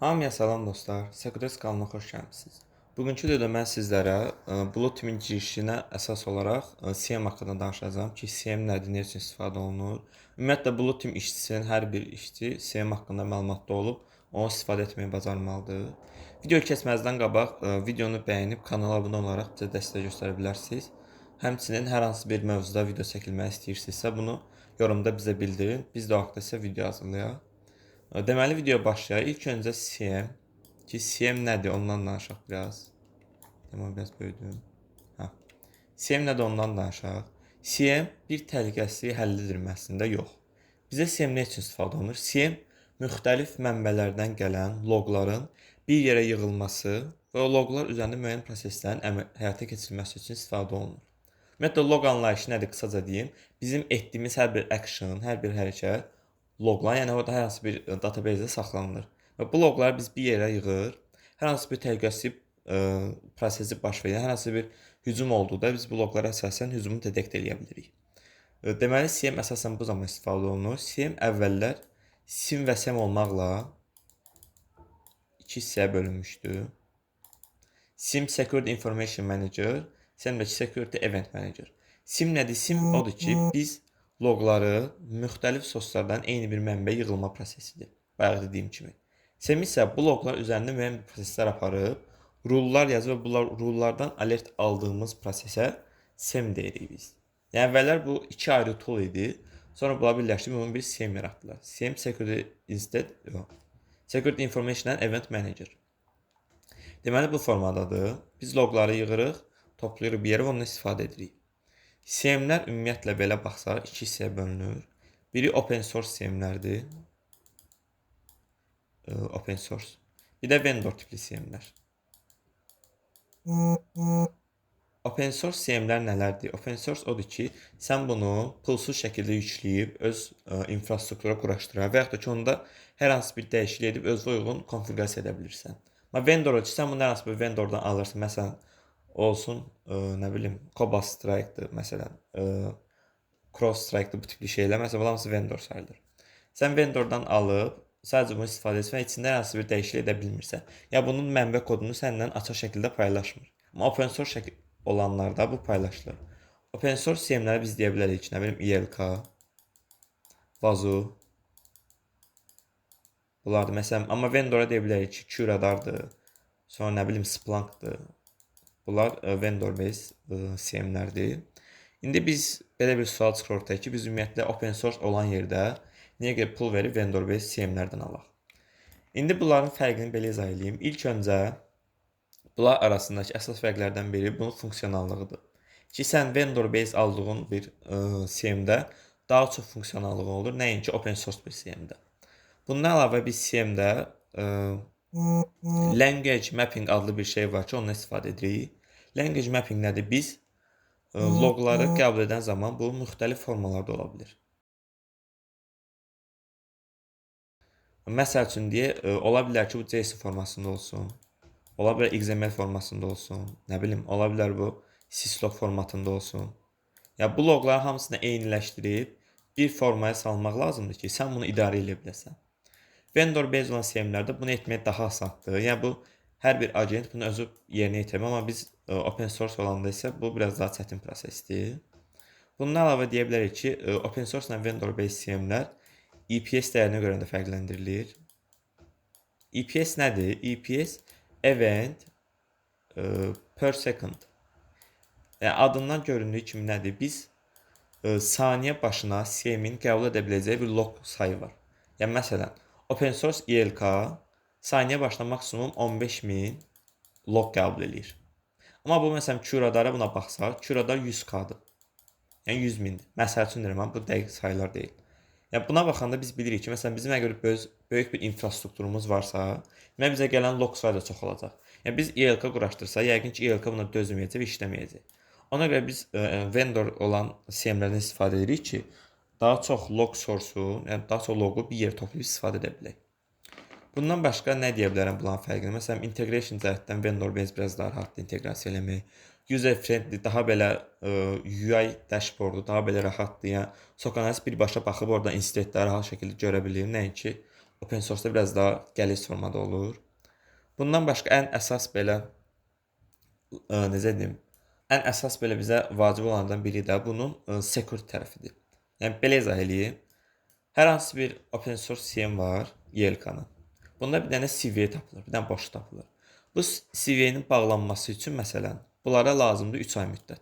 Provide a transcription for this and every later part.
Hamıya salam dostlar, Sekudes kanalına xoş gəlmisiniz. Bugünkü videoda mən sizlərə Blue Team-in girişinə əsas olaraq SIEM haqqında danışacağam ki, SIEM nədir, nə üçün istifadə olunur. Ümumiyyətlə Blue Team işçisinin hər bir işçi SIEM haqqında məlumatda olub, onu istifadə etməyi bacarmalıdır. Video keçməzdən qabaq videonu bəyənib kanala abunə olaraq bizə dəstək göstərə bilərsiniz. Həmçinin hər hansı bir mövzuda video çəkilməyi istəyirsinizsə, bunu yorumda bizə bildirin. Biz də o haqda sizə video hazırlayaq. Deməli, videoya başlayaq. İlk öncə SIEM, ki SIEM nədir, ondan danışaq biraz. Deməli, biraz böyüdüm. Hə. SIEM nədir, ondan danışaq. SIEM bir təhlükəsizlik həllidir əslində, yox. Bizə SIEM nə üçün istifadə olunur? SIEM müxtəlif mənbələrdən gələn loqların bir yerə yığılması və o loqlar üzərində müəyyən proseslərin həyata keçirilməsi üçün istifadə olunur. Ümumiyyətlə, loq anlayışı nədir, qısaca deyim. Bizim etdiyimiz hər bir action, hər bir hərəkət loqlar, yəni orada hər hansı bir database-də saxlanılır. Və bu loqları biz bir yerə yığır, hər hansı bir təhlükəsizlik prosesi baş verir, hər hansı bir hücum olduqda biz bu loqlara əsasən hücumu detekt eləyə bilirik. Deməli, SIEM əsasən bu zaman istifadə olunur. SIEM əvvəllər SIEM və SEM olmaqla iki hissəyə bölünmüşdü. SIEM Security Information Manager, SEM də Security Event Manager. SIEM nədir? SIEM odur ki, biz loqları müxtəlif sourcelardan eyni bir mənbəyə yığılma prosesidir. Bayaq dediyim kimi. SEM isə bu loqlar üzərində müəyyən bir proseslər aparıb, rullar yazır və bunlar rullardan alert aldığımız prosesə SEM deyirik biz. Yəni əvvəllər bu iki ayrı tool idi. Sonra bunlar birləşdirib ümumi bir SIEM yaratdılar. SIEM Security Instead, yox, Security Information and Event Manager. Deməli bu formadadır. Biz loqları yığırıq, toplayırıq bir yerə və ondan istifadə edirik. SIEM-lər ümumiyyətlə belə baxsaq iki hissəyə bölünür. Biri open source SIEM-lərdir. Open source. Bir də vendor tipli SIEM-lər. Open source SIEM-lər nələrdir? Open source odur ki, sən bunu pulsuz şəkildə yükləyib öz infrastruktura quraşdıra və yaxud da ki, onda hər hansı bir dəyişiklik edib özünə uyğun konfiqurasiya edə bilirsən. Amma vendor ki, sən bunu hər hansı bir vendordan alırsan, məsələn, olsun, nə bilim, Cobalt Strike-dır, məsələn, CrowdStrike-dır, bu tipli şeylər, məsələn, bunlar hamısı vendor sayılır. Sən vendordan alıb, sadəcə bunu istifadə edirsən və içində hər hansı bir dəyişiklik edə bilmirsən. Ya bunun mənbə kodunu səndən açıq şəkildə paylaşmır. Amma open source şəkil olanlarda bu paylaşılır. Open source SIEM-ləri biz deyə bilərik ki, nə bilim, ELK, Wazuh, bunlardır. Məsələn, amma vendora deyə bilərik ki, QRadardır, sonra nə bilim, Splunk'dır. Bunlar vendor based SIEM-lərdir. İndi biz belə bir sual çıxır ortaya ki, biz ümumiyyətlə open source olan yerdə niyə görə pul verib vendor based SIEM-lərdən alaq? İndi bunların fərqini belə izah edeyim. İlk öncə bunlar arasındakı əsas fərqlərdən biri bunun funksionallığıdır. Ki, sən vendor based aldığın bir SIEM-də daha çox funksionallığı olur, nəinki open source bir SIEM-də. Bundan əlavə biz SIEM-də language mapping adlı bir şey var ki, ondan istifadə edirik. Language mapping nədir? Biz loqları qəbul edən zaman bu müxtəlif formalarda ola bilir. Məsəl üçün deyə, ola bilər ki, bu JSON formasında olsun, ola bilər XML formasında olsun, nə bilim, ola bilər bu syslog formatında olsun. Ya bu loqların hamısını eyniləşdirib bir formaya salmaq lazımdır ki, sən bunu idarə edə biləsən. Vendor based olan SIEM-lərdə bunu etmək daha asandır. Yəni bu hər bir agent bunu özü yerinə yetirmir, amma biz open source olanda isə bu biraz daha çətin prosesdir. Bundan əlavə deyə bilərik ki, open source ilə vendor based SIEM-lər EPS dəyərinə görə də fərqləndirilir. EPS nədir? EPS Event per second. Yəni adından göründüyü kimi nədir? Biz saniyə başına SIEM-in qəbul edə biləcəyi bir log sayı var. Yəni məsələn, open source ELK saniyə başına maksimum 15.000 log qəbul eləyir. Amma bu məsələn QRadara buna baxsaq, QRadar 100K-dır. Yəni 100.000-dir. Məsəl üçün deyirəm, bu dəqiq saylar deyil. Yəni buna baxanda biz bilirik ki, məsələn bizim əgər böyük bir infrastrukturumuz varsa, demək bizə gələn log sayı da çox olacaq. Yəni biz ELK quraşdırsaq, yəqin ki, ELK buna dözməyəcək və işləməyəcək. Ona görə biz vendor olan SIEM-lərdən istifadə edirik ki, daha çox log source-u, yəni daha çox loqu bir yerə toplayıb istifadə edə bilək. Bundan başqa nə deyə bilərəm bunların fərqini? Məsələn, integration cəhətdən vendor based biraz daha rahatdır inteqrasiya eləmək. User friendly, daha belə UI dashboardu, daha belə rahatdır. Yəni SOC analist birbaşa baxıb oradan incidentləri rahat şəkildə görə bilir, nəinki Open source-da biraz daha qəliz formada olur. Bundan başqa ən əsas belə necə deyim, ən əsas belə bizə vacib olanlardan biri də bunun security tərəfidir. Yəni belə izah eləyim. Hər hansı bir open source SIEM var, ELK-nın. Bunda bir dənə CVE tapılır, bir dənə boş tapılır. Bu CVE-nin bağlanması üçün məsələn, bunlara lazımdır 3 ay müddət.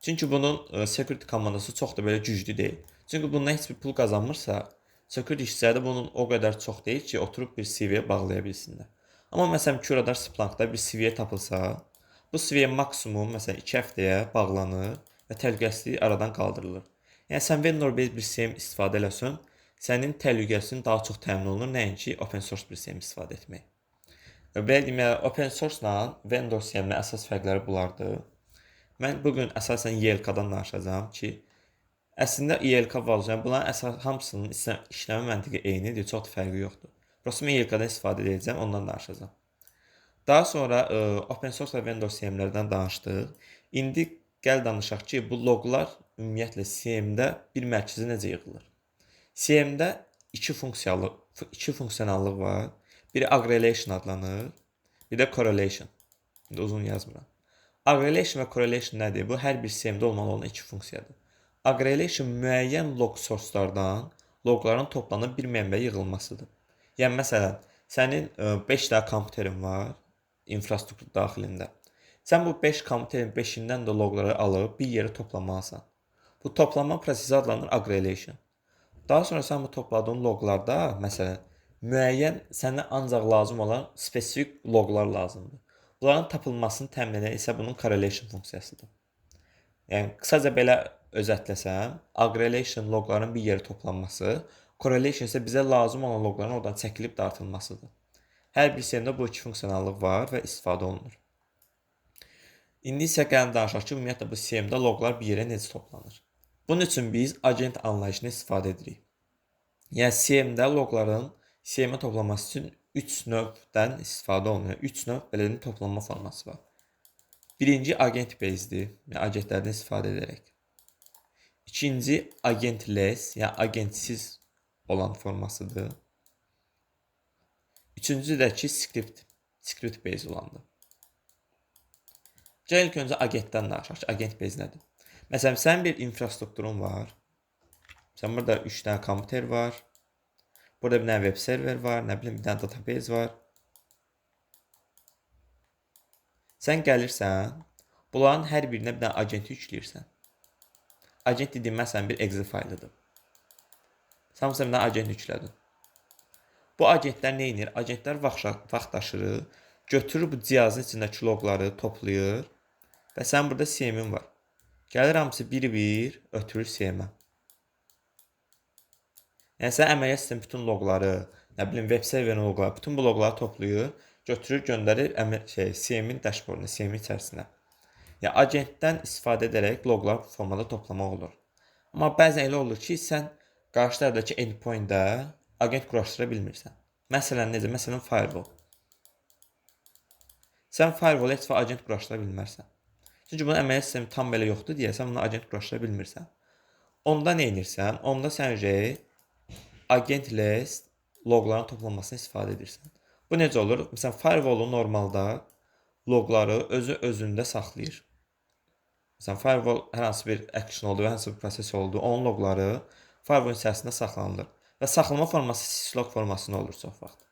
Çünki bunun security komandası çox da belə güclü deyil. Çünki bundan heç bir pul qazanmırsa, security işçiləri də bunun o qədər çox deyil ki, oturub bir CVE bağlaya bilsinlər. Amma məsələn, QRadar Splunk-da bir CVE tapılsa, bu CVE maksimum məsələn 2 həftəyə bağlanır və təhlükəsizlik aradan qaldırılır. Yəni sən vendor based bir SIEM istifadə eləsən, sənin təhlükəsizliyin daha çox təmin olunur, nəinki open source bir SIEM istifadə etmək. Belə deyim, yəni open source-la vendor SIEM-in əsas fərqləri bunlardır. Mən bu gün əsasən ELK-dan danışacağam ki, əslində ELK var, yəni bunların əsas hamısının işləmə məntiqi eynidir, çox da fərqi yoxdur. Prosta mən ELK-dan istifadə edəcəm, ondan danışacağam. Daha sonra open source və vendor SIEM-lərdən danışdıq. İndi gəl danışaq ki, bu loqlar ümumiyyətlə SIEM-də bir mərkəzə necə yığılır? SIEM-də iki funksionallıq var. Biri aggregation adlanır, bir də correlation. İndi uzun yazmıram. Aggregation və correlation nədir? Bu hər bir SIEM-də olmalı olan iki funksiyadır. Aggregation müəyyən log source-lardan loqların toplanıb bir mənbəyə yığılmasıdır. Yəni məsələn, sənin 5 dənə kompüterin var infrastruktur daxilində. Sən bu 5 kompüterin 5-indən də loqları alıb bir yerə toplamalısan. Bu toplama prosesi adlanır aggregation. Daha sonra sən bu topladığın loqlarda, məsələn, müəyyən sənə ancaq lazım olan spesifik loqlar lazımdır. Bunların tapılmasını təmin edən isə bunun correlation funksiyasıdır. Yəni qısaca belə özətləsəm, aggregation loqların bir yerə toplanması, correlation isə bizə lazım olan loqların oradan çəkilib dartılmasıdır. Hər bir SIEM-də bu iki funksionallıq var və istifadə olunur. İndi isə gəlin danışaq ki, ümumiyyətlə bu SIEM-də loqlar bir yerə necə toplanır. Bunun üçün biz agent anlayışını istifadə edirik. Yəni SIEM-də loqların SIEM-ə toplanması üçün 3 növdən istifadə olunur. 3 növ belə deyim toplanma forması var. Birinci agent based-dir, yəni agentlərdən istifadə edərək. İkinci agentless, yəni agentsiz olan formasıdır. Üçüncü də ki script based olandır. Gəlin ilk öncə agentdən danışaq ki, agent based nədir? Məsələn, sənin bir infrastrukturun var. Sən burada 3 dənə kompüter var. Burada bir dənə web server var, nə bilim bir dənə database var. Sən gəlirsən, bunların hər birinə bir dənə agenti yükləyirsən. Agent dediyim məsələn bir Excel faylıdır. Sən məsələn bir dənə agent yüklədin. Bu agentlər nə edir? Agentlər vaxt aşırı götürür bu cihazın içindəki loqları toplayır və sən burada SIEM-in var. Gəlir hamısı bir-bir ötürür SIEM-ə. Yəni sən əməliyyat sistemi bütün loqları, nə bilim web serverin loqları, bütün bu loqları toplayır, götürür, göndərir SIEM-in dashboarduna, SIEM-in içərisinə. Yəni agentdən istifadə edərək loqları bu formada toplamaq olur. Amma bəzən elə olur ki, sən qarşı tərəfdəki endpoint-də agent quraşdıra bilmirsən. Məsələn necə? Məsələn firewall. Sən firewall heç vaxt agent quraşdıra bilmərsən. Çünki bunun əməliyyat sistemi tam belə yoxdur deyə sən bunu agent quraşdıra bilmirsən. Onda nə edirsən? Onda sən agentless loqların toplanmasını istifadə edirsən. Bu necə olur? Məsələn, firewall-un normalda loqları özü özündə saxlayır. Məsələn, firewall hər hansı bir action oldu və hər hansı bir proses oldu, onun loqları firewall içərisində saxlanılır. Və saxlama forması syslog formasında olur çox vaxt.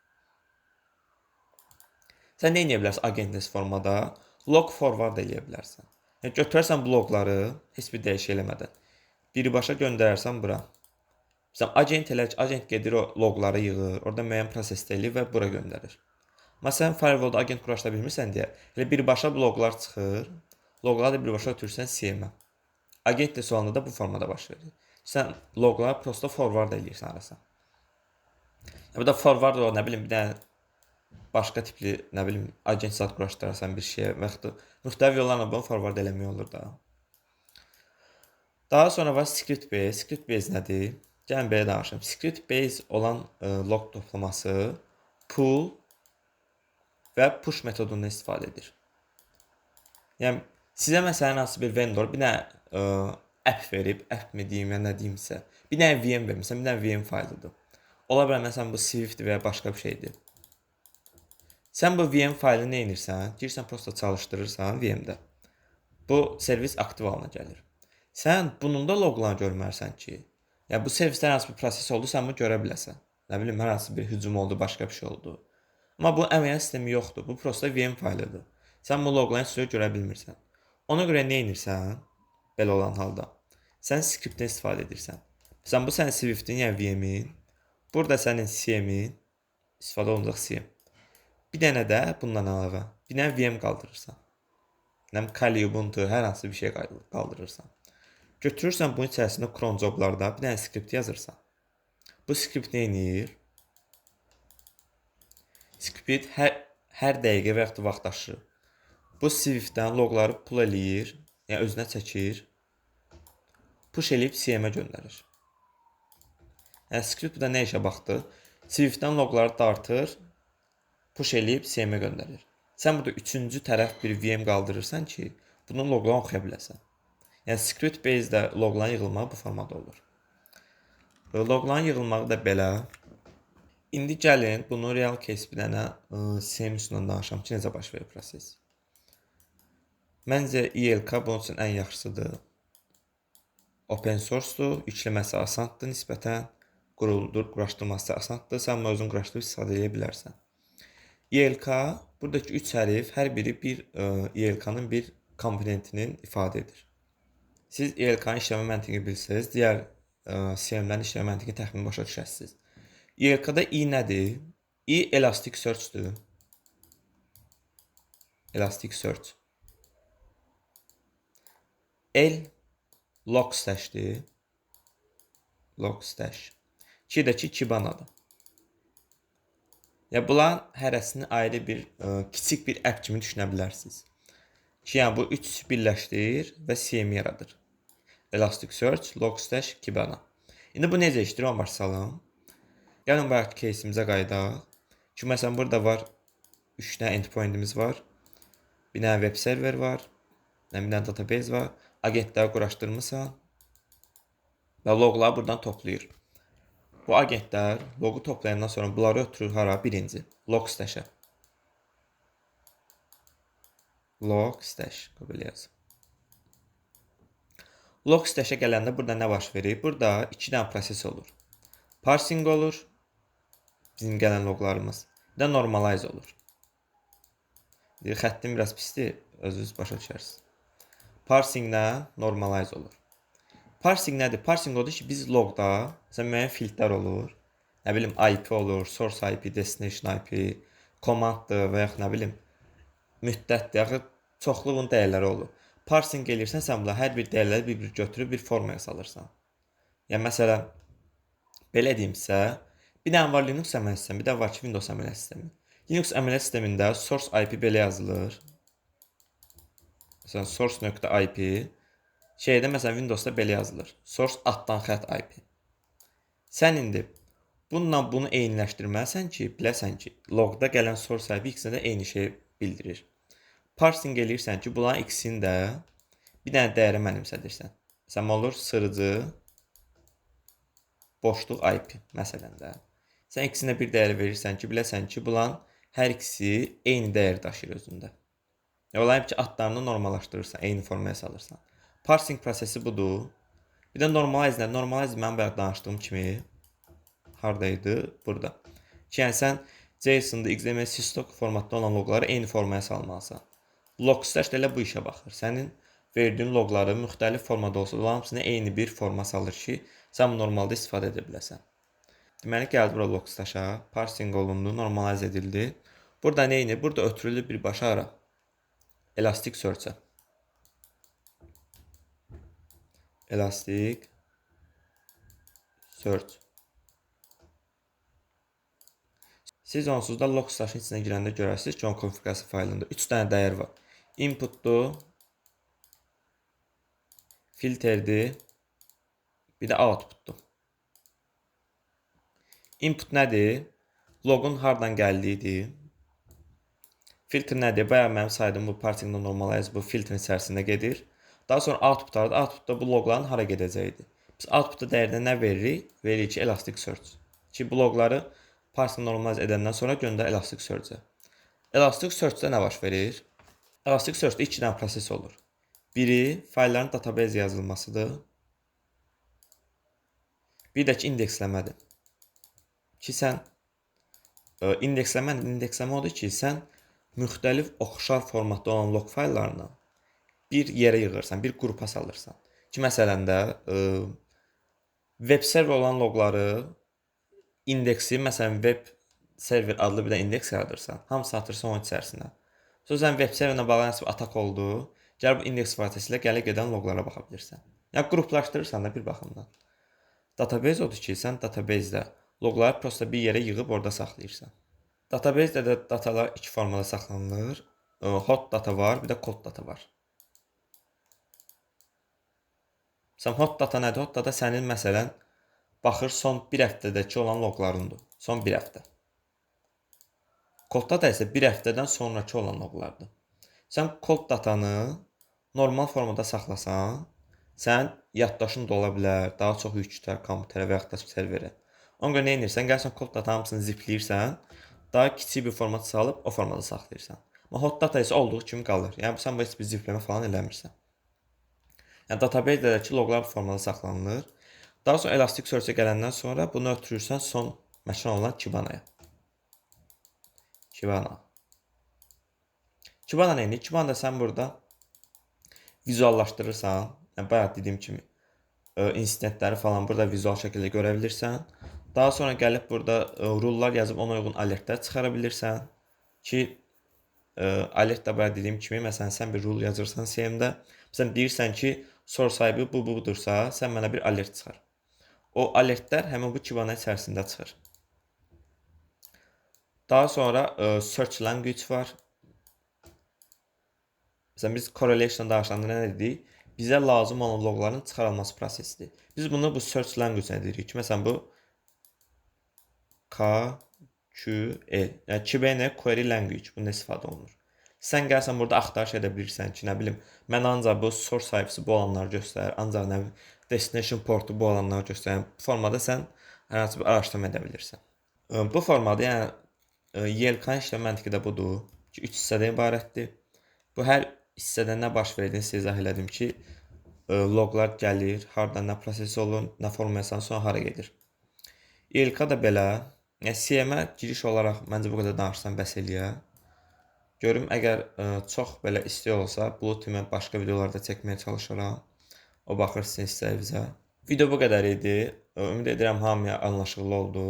Sən nə edə bilərsən agentless formada? Log forward eləyə bilərsən. Yəni götürərsən bu loqları heç bir dəyişik eləmədən birbaşa göndərərsən bura. Məsələn, agent elə ki, agent gedir o loqları yığır, orada müəyyən prosesdə eləyir və bura göndərir. Amma sən firewall-da agent quraşdıra bilmirsən deyə, elə birbaşa bu loqlar çıxır. Loqları da birbaşa ötürürsən SIEM-ə. Agentless olanda da bu formada baş verir. Sən loqları prosta forward eləyirsən arasına. Yəni, bu da forward o, nə bilim, bir dənə başqa tipli, nə bilim, agent zat quraşdırarsan bir şeyə və yaxud da müxtəlif yollarla bunu forward eləmək olur da. Daha sonra var script based. Script based nədir? Gəlin belə danışım. Script based olan log toplaması pull və push metodundan istifadə edir. Yəni sizə məsələn hansı bir vendor bir dənə app verib, app mi deyim ya nə deyimsə, bir dənə VM verib, məsələn bir dənə VM faylıdır. Ola bilər məsələn bu Swift və ya başqa bir şeydir. Sən bu VM faylını nə edirsən? Girsən prosta çalışdırırsan VM-də. Bu servis aktiv halına gəlir. Sən bunun da loqlarını görmərsən ki, yəni bu servisdə hər hansı bir proses oldu, sən bunu görə biləsən. Nə bilim, hər hansı bir hücum oldu, başqa bir şey oldu. Amma bu əməliyyat sistemi yoxdur. Bu prosta VM faylıdır. Sən bu loqlarını heç cür görə bilmirsən. Ona görə nə edirsən? Belə olan halda. Sən skriptdən istifadə edirsən. Məsələn, bu sənin Swift-in, yəni VM-in. Burada sənin CM-in, istifadə olunacaq CM. Bir dənə də bundan əlavə, bir dənə VM qaldırırsan. Nə bilim, Kali, Ubuntu, hər hansı bir şey qaldırırsan. Götürürsən bunun içərisində cron joblarda bir dənə skript yazırsan. Bu skript nə edir? Skript hər dəqiqə və yaxud da vaxt aşırı. Bu Swift-dən loqları pull eləyir, yəni özünə çəkir, push eləyib CM-ə göndərir. Yəni skript burada nə işə baxdı? Swift-dən loqları dartır, push eləyib CM-ə göndərir. Sən burada üçüncü tərəf bir VM qaldırırsan ki, bunun loqlarını oxuya biləsən. Yəni script based-də loqların yığılmağı bu formada olur. Loqların yığılmağı da belə. İndi gəlin bunu real case bir dənə CM üstündən danışam ki, necə baş verir proses. Məncə ELK bunun üçün ən yaxşısıdır. Open source-dur, yükləməsi asandır nisbətən, quraşdırması asandır. Sən bunu özün quraşdırıb istifadə edə bilərsən. ELK, buradakı 3 hərif hər biri bir ELK-nın bir komponentinin ifadə edir. Siz ELK-nın işləmə məntiqini bilsəniz, digər CM-lərin işləmə məntiqini təxmin başa düşərsiniz. ELK-da I nədir? I Elasticsearch-dür. Elasticsearch. L Logstash-dir. Logstash. K də ki Kibana-dır. Yəni bunların hərəsini ayrı bir kiçik bir app kimi düşünə bilərsiniz. Ki, yəni bu üç birləşdirir və CM yaradır. Elasticsearch, Logstash, Kibana. İndi bu necə işləyir, onu başa salım. Gəlin bayaqki case-imizə qayıdaq. Ki, məsələn, burada var 3 dənə endpointimiz var. Bir dənə web server var. Bir dənə database var. Agentləri quraşdırmısan və loqları buradan toplayır. Bu agentlər loqu toplayandan sonra bunları ötürür hara? Birinci, Logstash-ə. Logstash, belə yazım. Logstash-ə gələndə burada nə baş verir? Burada 2 dənə proses olur. Parsing olur, bizim gələn loqlarımız. Bir də normalize olur. Deyir, xəttim biraz pisdir, özünüz başa düşərsiniz. Parsinglə normalize olur. Parsing nədir? Parsing odur ki, biz loqda, məsələn, müəyyən fieldlər olur. Nə bilim, IP olur, source IP, destination IP, commanddır və yaxud nə bilim, müddətdir. Axı, çoxlu bunun dəyərləri olur. Parsing eləyirsən, sən bunlar hər bir dəyərləri bir-bir götürüb bir formaya salırsan. Yəni, məsələn, belə deyimsə, bir dənə var Linux əməliyyat sistemi, bir dənə var ki, Windows əməliyyat sistemi. Linux əməliyyat sistemində source IP belə yazılır. Məsələn, source.ip şeydə, məsələn, Windowsda belə yazılır. Source altdan xətt IP. Sən indi bununla bunu eyniləşdirməlisən ki, biləsən ki, loqda gələn source IP ikisinə də eyni şey bildirir. Parsing eləyirsən ki, bunların ikisini də bir dənə dəyərə mənimsədirsən. Məsələn, olur sırıcı boşluq IP məsələn də. Sən ikisinə bir dəyər verirsən ki, biləsən ki, bunların hər ikisi eyni dəyər daşıyır özündə. Yəni, onların ki, adlarını normallaşdırırsan, eyni formaya salırsan. Parsing prosesi budur. Bir də normalize nə? Normalize mənim bayaq danışdığım kimi haradaydı? Burada. Ki, yəni sən JSON-da, XML, syslog formatda olan loqları eyni formaya salmalısan. Logstash də elə bu işə baxır. Sənin verdiyin loqları müxtəlif formada olsa da, hamısını eyni bir forma salır ki, sən bu normalda istifadə edə biləsən. Deməli, gəldi bura Logstash-a, parsing olundu, normalize edildi. Burada nə edir? Burada ötürülür birbaşa hara? Elasticsearch-ə. Elasticsearch. Siz onsuz da Logstash-ın içinə girəndə görərsiniz ki, onun konfigurasiya faylında 3 dənə dəyər var. Inputdur, filterdir, bir də outputdur. Input nədir? Loqun hardan gəldiyidir. Filter nədir? Bayaq mənim saydığım bu parsingdə normalize bu filtrin içərisində gedir. Daha sonra output harada? Outputda bu loqların hara gedəcəyidir. Biz outputda dəyərdə nə veririk? Veririk ki, Elasticsearch. Ki, bu loqları parse normalize edəndən sonra göndər Elasticsearch-ə. Elasticsearch-də nə baş verir? Elasticsearch-də iki dənə proses olur. Biri faylların database yazılmasıdır. Bir də ki, indeksləmədir. Ki, sən indeksləmə odur ki, sən müxtəlif oxşar formatda olan log fayllarını bir yerə yığırsan, bir qrupa salırsan. Ki, məsələn də web server olan loqları indeksi, məsələn, web server adlı bir də indeks yaradırsan, hamısını atırsan onun içərisinə. Sonra sən web serverlə bağlı hansı bir atak oldu, gəl bu indeks vasitəsilə gələ gedən loqlara baxa bilirsən. Yəni qruplaşdırırsan da bir baxımdan. Database odur ki, sən database-də loqları prosta bir yerə yığıb orada saxlayırsan. Database-də də datalar iki formada saxlanılır. Hot data var, bir də cold data var. Sən hot data nədir? Hot data sənin məsələn baxır son bir həftədəki olan loqlarındır. Son bir həftə. Cold data isə bir həftədən sonrakı olan loqlardır. Sən cold datanı normal formada saxlasan, sən yaddaşın dola bilər, daha çox yük tutar kompüterə və yaxud da serverə. Ona görə nə edirsən? Gəlsən cold data hamısını zipləyirsən, daha kiçik bir format salıb o formada saxlayırsan. Amma hot data isə olduğu kimi qalır. Yəni sən bu heç bir zipləmə falan eləmirsən. Yəni database-dəki loqlar bu formada saxlanılır. Daha sonra Elasticsearch-ə gələndən sonra bunu ötürürsən son məkan olan Kibana-ya. Kibana. Kibana nə edir? Kibana da sən burada vizuallaşdırırsan. Yəni bayaq dediyim kimi insidentləri falan burada vizual şəkildə görə bilirsən. Daha sonra gəlib burada rullar yazıb ona uyğun alertlər çıxara bilirsən ki, alert də bayaq dediyim kimi, məsələn, sən bir rul yazırsan CM-də, məsələn, deyirsən ki, source IP bu budursa, sən mənə bir alert çıxar. O alertlər həmin bu Kibana içərisində çıxır. Daha sonra search language var. Məsələn, biz correlation danışanda nə dedik? Bizə lazım olan loqların çıxarılması prosesidir. Biz bunu bu search language-nə deyirik ki, məsələn, bu KQL, yəni Kibana Query Language bundan istifadə olunur. Sən gəlsən burada axtarış edə bilirsən ki, nə bilim, mən ancaq bu source IP-si bu olanları göstər, ancaq nə bilim, destination portu bu olanları göstər. Yəni, bu formada sən hər hansı bir araşdırma edə bilirsən. Bu formada, yəni ELK-nın işləm məntiqi də budur ki, 3 hissədən ibarətdir. Bu hər hissədə nə baş verdiyini sizə izah elədim ki, loqlar gəlir, hardan nə proses olur, nə formayasından sonra hara gedir. ELK da belə. Yəni CM-ə giriş olaraq məncə bu qədər danışsam bəs eləyər. Görüm əgər çox belə istiyor olsa, Blue Team-ə başqa videolarda çəkməyə çalışaram. O baxır sizin istəyinizə. Video bu qədər idi. Ümid edirəm hamıya anlaşıqlı oldu.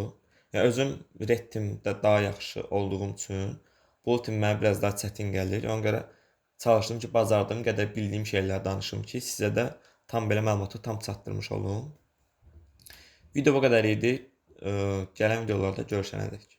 Yəni özüm Red Team-də daha yaxşı olduğum üçün Blue Team mənə biraz daha çətin gəlir. Ona görə çalışdım ki, bacardığım qədər bildiyim şeyləri danışım ki, sizə də tam belə məlumatı tam çatdırmış olum. Video bu qədər idi. Gələn videolarda görüşənədək.